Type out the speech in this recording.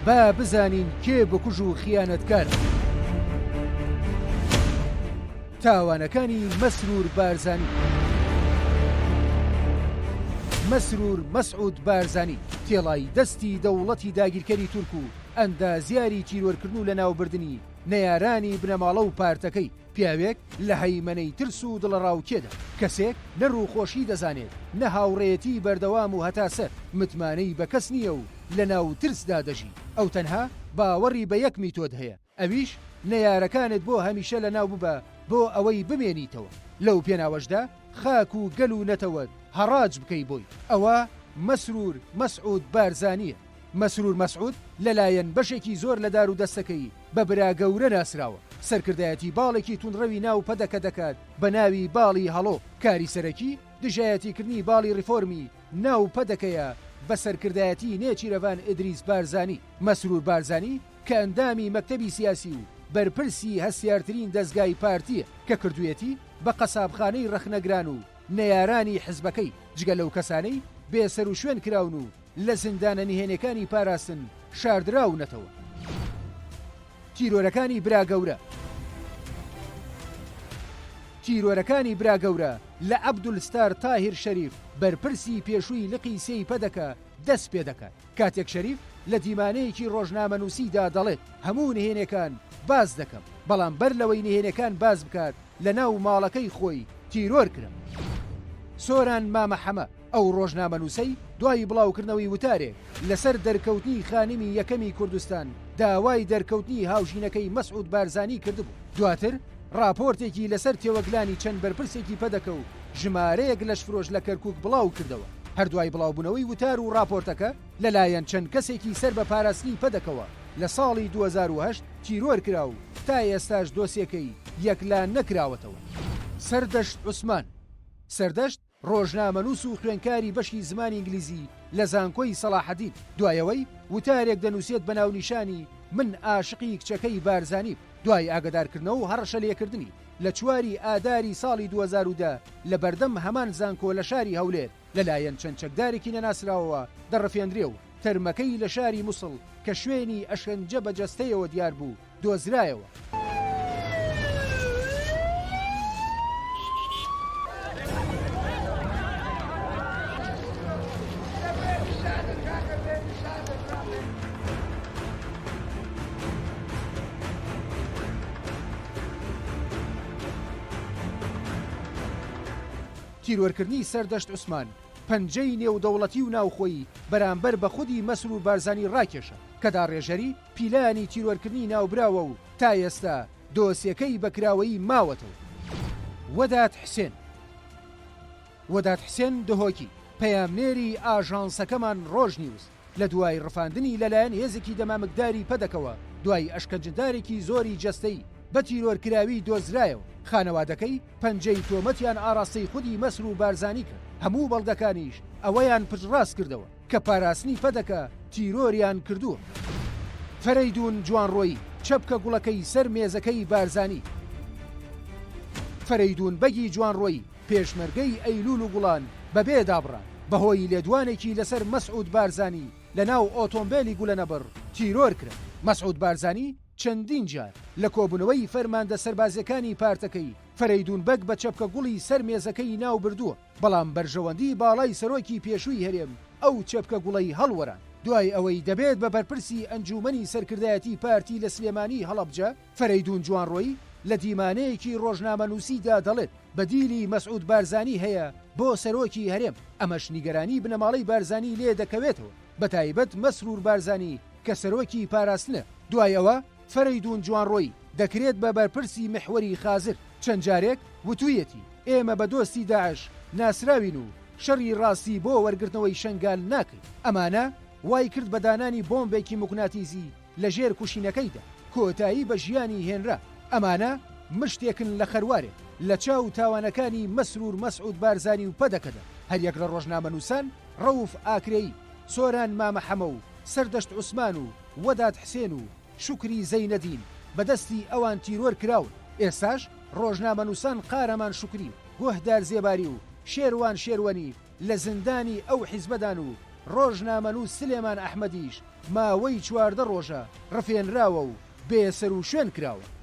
با بزانین کێ بکوژ و خیانەتکارە. تاوانەکانی مەسرور بارزانی. مەسرور مەسعود بارزانی تێڵای دەستی دەوڵەتی داگیرکەری تورک و ئەندازیاری تیرۆرکردن و لەناوبردنی نەیارانی بنەماڵە و پارتەکەی، پیاوێک لە هەیمەنەی ترس و دڵەڕاوکێدا، کەسێک نە ڕووخۆشی دەزانێت، نە هاوڕێیەتی بەردەوام و هەتا سەر، متمانەی بە کەس نییە و لەناو ترسدا دەژی. ئەو تەنها باوەڕی بە یەک میتۆد هەیە، ئەویش نەیارەکانت بۆ هەمیشە لەناو ببە بۆ ئەوەی بمێنیتەوە، لەو پێناوەشدا خاک و گەل و نەتەوەت هەڕاج بکەی بۆی. ئەوە مەسرور مەسعود بارزانییە. مەسرور مەسعود لەلایەن بەشێکی زۆر لە دارودەستەکەی بە برا گەورە ناسراوە، سەرکردایەتی باڵێکی توندڕەوی ناو پەدەکە دەکات بە ناوی باڵی هەڵۆ، کاری سەرەکی دژایەتیکردنی باڵی ڕیفۆرمی ناو پەدەکەیە بە سەرکردایەتی نێچیرەڤان ئیدریس بارزانی. مەسرور بارزانی کە ئەندامی مەکتەبی سیاسی و بەرپرسی هەستیارترین دەزگای پارتییە کە کردوویەتی بە قەسابخانەی ڕەخنەگران و نەیارانی حزبەکەی، جگە لەو کەسانەی بێسەروشوێن کراون و لە زیندانە نهێنیەکانی پاراستن شاردراونەتەوە. تیرۆرەکانی برا گەورە تیرۆرەکانی برا گەورە لە عەبدولستار تاهیر شەریف بەرپرسی پێشووی لقی سێی پەدەکە دەست پێدەکات کاتێک شەریف لە دیمانەیەکی ڕۆژنامەنووسیدا دەڵێت هەموو نهێنێکان باس دەکەم بەڵام بەر لەوەی نهێنێکان باس بکات لە ناو ماڵەکەی خۆی تیرۆر کرا. سۆران مامە حەمە، ئەو ڕۆژنامەنووسەی دوای بڵاوکردنەوەی وتارێک لەسەر دەرکەوتنی خانمی یەکەمی کوردستان داوای دەرکەوتنی هاوژینەکەی مەسعود بارزانی کردبوو، دواتر ڕاپۆرتێکی لەسەر تێوەگلانی چەند بەرپرسێکی پەدەکە و ژمارەیەک لەشفرۆش لە کەرکوک بڵاوکردەوە. هەر دوای بڵاوبوونەوەی وتار و ڕاپۆرتەکە لەلایەن چەند کەسێکی سەر بە پاراستنی پەدەکەوە لە ساڵی 2008 تیرۆر کرا و تا ئێستاش دۆسیەکەی یەکلا نەکراوەتەوە. سەردەشت عوسمان سەردەشت ڕۆژنامەنووس و خوێندکاری بەشی زمانی ئینگلیزی لە زانکۆی سەڵاحەدین، دوای ئەوەی وتارێک دەنووسێت بە ناونیشانی من ئاشقی کچەکەی بارزانیم، دوای ئاگەدارکردنەوە و هەڕەشەلێکردنی لە چواری ئاداری ساڵی 2010 لە بەردەم هەمان زانکۆ لە شاری هەولێر لەلایەن چەند چەکدارێکی نەناسراوەوە دەڕفێندرێ و تەرمەکەی لە شاری موسڵ کە شوێنی ئەشکەنجە بە جەستەیەوە دیار بوو دۆزرایەوە. تیرۆرکردنی سەردەشت عوسمان پەنجەی نێودەوڵەتی و ناوخۆیی بەرامبەر بە خودی مەسرور بارزانی ڕاکێشا، کە داڕێژەری پیلانی تیرۆرکردنی ناوبراوە و تا ئێستا دۆسیەکەی بە کراوەیی ماوەتەوە. وەدات حسێن وەدات حسێن دهۆکی، پەیامنێری ئاژانسەکەمان ڕۆژنیوز، لە دوای ڕفاندنی لەلایەن هێزێکی دەمامکداری پەدەکەوە دوای ئەشکەنجەدارێکی زۆری جەستەیی بە تیرۆرکراوی دۆزرایەوە، خانەوادەکەی پەنجەی تۆمەتیان ئاڕاستەی خودی مەسرور بارزانی کرد، هەموو بەڵگەکانیش ئەوەیان پشتڕاست کردەوە کە پاراستنی پەدەکە تیرۆریان کردووە. فەرەیدوون جوانڕۆیی، چەپکە گوڵەکەی سەر مێزەکەی بارزانی. فەرەیدوون بەگی جوانڕۆیی، پێشمەرگەی ئەیلوول و گوڵان بەبێ دابڕان، بەهۆی لێدوانێکی لەسەر مەسعود بارزانی لەناو ئۆتۆمبێلی گولەنەبڕ تیرۆر کرا. مەسعود بارزانی چەندین جار لە کۆبوونەوەی فەرماندە سەربازییەکانی پارتەکەی، فەرەیدوون بەگ بە چەپکە گوڵی سەر مێزەکەی ناو بردووە، بەڵام بەرژەوەندی باڵای سەرۆکی پێشووی هەرێم ئەو چەپکە گوڵەی هەڵوەراند. دوای ئەوەی دەبێت بە بەرپرسی ئەنجوومەنی سەرکردایەتی پارتی لە سلێمانی هەڵەبجە، فەرەیدوون جوانڕۆیی لە دیمانەیەکی ڕۆژنامەنووسیدا دەڵێت، بەدیلی مەسعود بارزانی هەیە بۆ سەرۆکی هەرێم، ئەمەش نیگەرانی بنەماڵەی بارزانی لێ دەکەوێتەوە، بەتایبەت مەسرور بارزانی کە سەرۆکی پاراستنە. دوای ئەوە فەرەیدوون جوانڕۆیی دەکرێت بە بەرپرسی میحوەری خازر، چەند جارێک وتوویەتی، ئێمە بە دۆستی داعش ناسراوین و شەڕی ڕاستی بۆ وەرگرتنەوەی شەنگال ناکەین. ئەمانە وای کرد بە دانانی بۆمبێکی موگناتیزی لە ژێر کوشینەکەیدا کۆتایی بە ژیانی هێنرا. ئەمانە مشتێکن لە خەروارێک لە چاو تاوانەکانی مەسرور مەسعود بارزانی و پەدەکەدا. هەریەک لە ڕۆژنامەنووسان ڕەوف ئاکرەیی، سۆران مامە حەمە و سەردەشت عوسمان و وەدات حسێن و شوکری زەینەدین بە دەستی ئەوان تیرۆر کراون. ئێستاش ڕۆژنامەنووسان قارەمان شوکری و گۆهدار زێباری و شێروان شێروەنی لە زیندانی ئەو حیزبەدان و. ڕۆژنامەنووس سلێمان ئەحمەدیش ماوەی 14 ڕۆژە ڕفێنراوە و بێسەروشوێن کراوە.